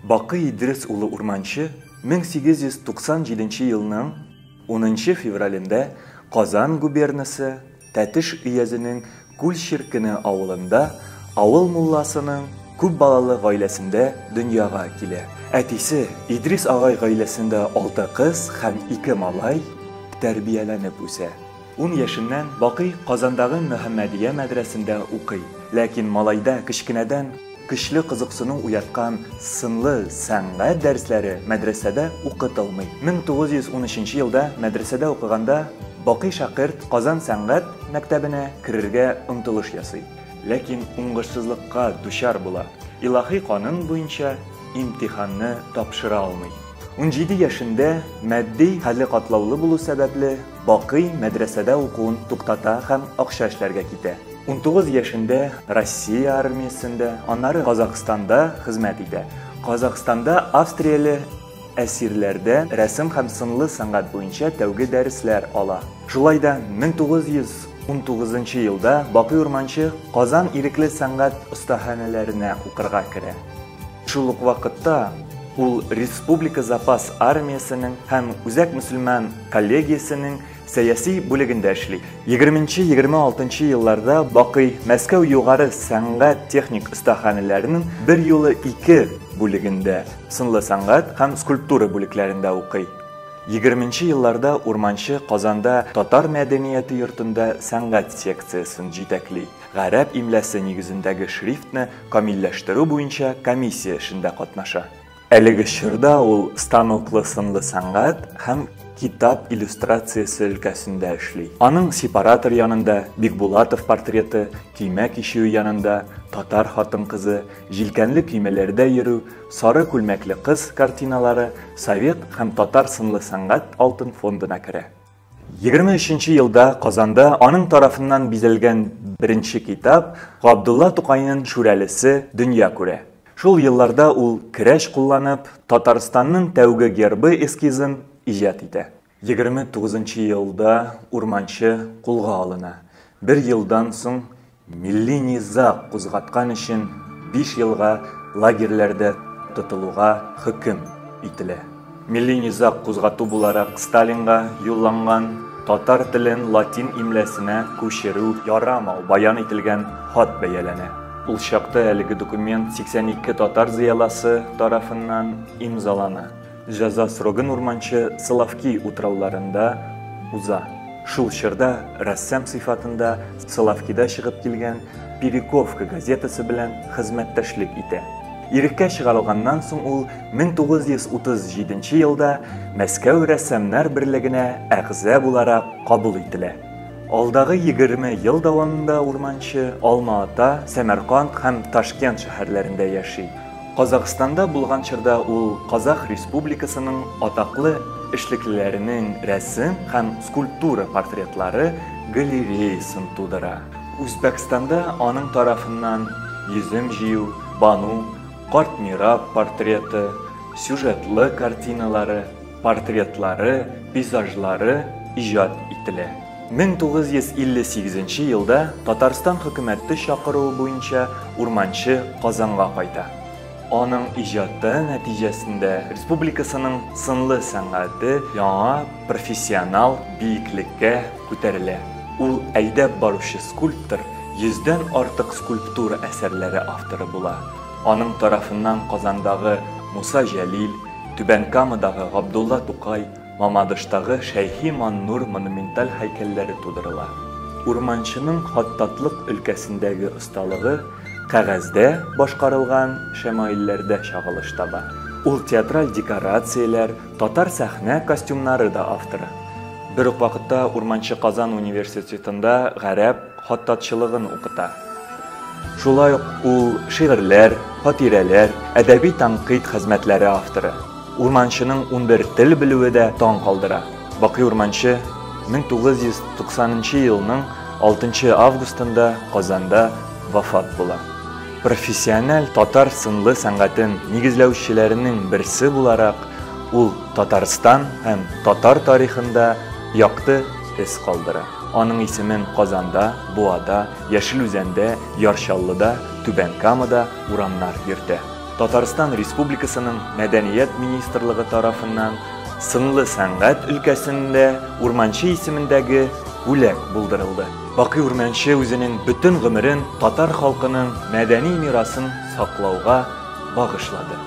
Бакый Идрис улы Урманче 1897 елның 10 февралендә Казан губернасы Тәтеш өязенең Күл Чиркене авылында авыл мулласының күп балалы гаиләсендә дөньяга килә. Әтисе Идрис агай гаиләсендә алты кыз һәм ике малай тәрбияләнеп үсә. Ун яшеннән Бакый Казандагы Мөхәммәдия мәдрәсендә укый. Ләкин малайда кечкенәдән көчле кызыксыну уяткан сынлы сәнгать дәресләре мәдрәсәдә укытылмый. 1913 елда мәдрәсәдә укыганда Бакый шәкерт Казан сәнгать мәктәбенә керергә омтылыш ясый. Ләкин уңышсызлыкка дучар була. Илаһи канун буенча имтиханны тапшыра алмый. 17 яшендә матди хәле катлаулы булу сәбәпле Бакый мәдрәсәдә укуын туктата һәм акча эшләргә китә. 19 яшендә Россия армиясендә, аннары Казахстанда хезмәт итә. Казахстанда австрияле әсирләрдә рәсем һәм сынлы сәнгать буенча тәүге дәресләр ала. Шулай да 1919 елда Бакый Урманче Казан ирекле сәнгать остаханәләренә укырга керә. Шул ук вакытта ул Республика запас армиясенең һәм Үзәк мөселман коллегиясенең сәяси бүлегендә эшли. 20-26 елларда Бакый Мәскәү югары сәнгать техник остаханәләренең бер юлы ике бүлегендә сынлы сәнгать һәм скульптура бүлекләрендә укый. 20 елларда Урманче Казанда татар мәдәнияте йортында сәнгать секциясен җитәкли. Гарәп имләсе нигезендәге шрифтны камилләштерү буенча комиссия эшендә катнаша. Әлеге чорда ул станоклы сынлы сәнгать һәм китап иллюстрациясе өлкәсендә эшли. Аның сепаратор янында Бикбулатов портреты, көймә кичүе янында татар хатын-кызы, җилкәнле көймәләрдә йөрү, сары күлмәкле кыз картиналары совет һәм татар сынлы сәнгать алтын фондына керә. 23 елда Казанда аның тарафыннан бизәлгән беренче китап Габдулла Тукайның Шүрәлесе дөнья күрә. Шул елларда ул керәш кулланып, Татарстанның тәүге гербы эскизын иҗат итә. 29 елда Урманче кулга алына. Бер елдан соң милли низаг кузгаткан өчен 5 елга лагерьләрдә тотылуга хөкем ителә. Милли низаг кузгату буларак Сталинга юлланган татар телен латин имләсенә күчерү ярамау баян ителгән хат бәяләнә. Ул чакта әлеге документ 82 татар зыяласы тарафыннан имзалана. Җәза срогын Урманче Соловки утрауларында уза. Шул чорда рәссам сыйфатында Соловкида чыгып килгән Перековка газетасы белән хезмәттәшлек итә. Иреккә чыгарылганнан соң ул 1937 елда Мәскәү рәссамнар берлегенә әгъза буларак кабул ителә. Алдагы 20 ел дәвамында Урманче Алма-Ата, Сәмәрканд һәм Ташкент шәһәрләрендә яши. Казахстанда булган чорда ул Казах Республикасының атаклы эшлеклеләренең рәсем һәм скульптура портретлары галереясын тудыра. Үзбәкстанда аның тарафыннан йөзем җыю, Бану, Карт Мираб портреты, сюжетлы картиналары, портретлары, пейзажлары иҗат ителә. 1958 елда Татарстан хөкүмәте чакыруы буенча Урманче Казанга кайта. Аның иҗаты нәтиҗәсендә республикасының сынлы сәнгате яңа профессионал биеклеккә күтәрелә. Ул әйдәп баручы скульптор, 100-дән артык скульптура әсәрләре авторы була. Аның тарафыннан Казандагы Муса Җәлил, Түбән Камадагы Габдулла Тукай, Мамадыштагы Шәйхи Маннур монументаль һәйкәлләре тудырыла. Урманчының хаттатлык өлкәсендәге осталыгы кәгазьдә башкарылган шәмаилләрдә чагылыш таба. Ул театраль декорацияләр, татар сәхнә костюмнары да авторы. Бер үк вакытта Урманче Казан университетында гарәп хаттатчылыгын укыта. Шулай ук ул шигырьләр, хатирәләр, әдәби тәнкыйть хезмәтләре авторы. Урманчының 11 тел белүе дә таң калдыра. Бакый Урманче 1990 елның 6 августында Казанда вафат була. Профессиональ татар сынлы сәнгатен нигезләүчеләренең берсе буларак, ул Татарстан һәм татар тарихында якты эз калдыра. Аның исемен Казанда, Буада, Яшел Үзәндә, Яр Чаллыда, Түбән Камада урамнар йөртә. Татарстан Республикасының Мәдәният министрлыгы тарафыннан сынлы сәнгать өлкәсендә Урманче исемендәге бүләк булдырылды. Бакый Урманче үзенең бөтен гомерен татар халкының мәдәни мирасын саклауга багышлады.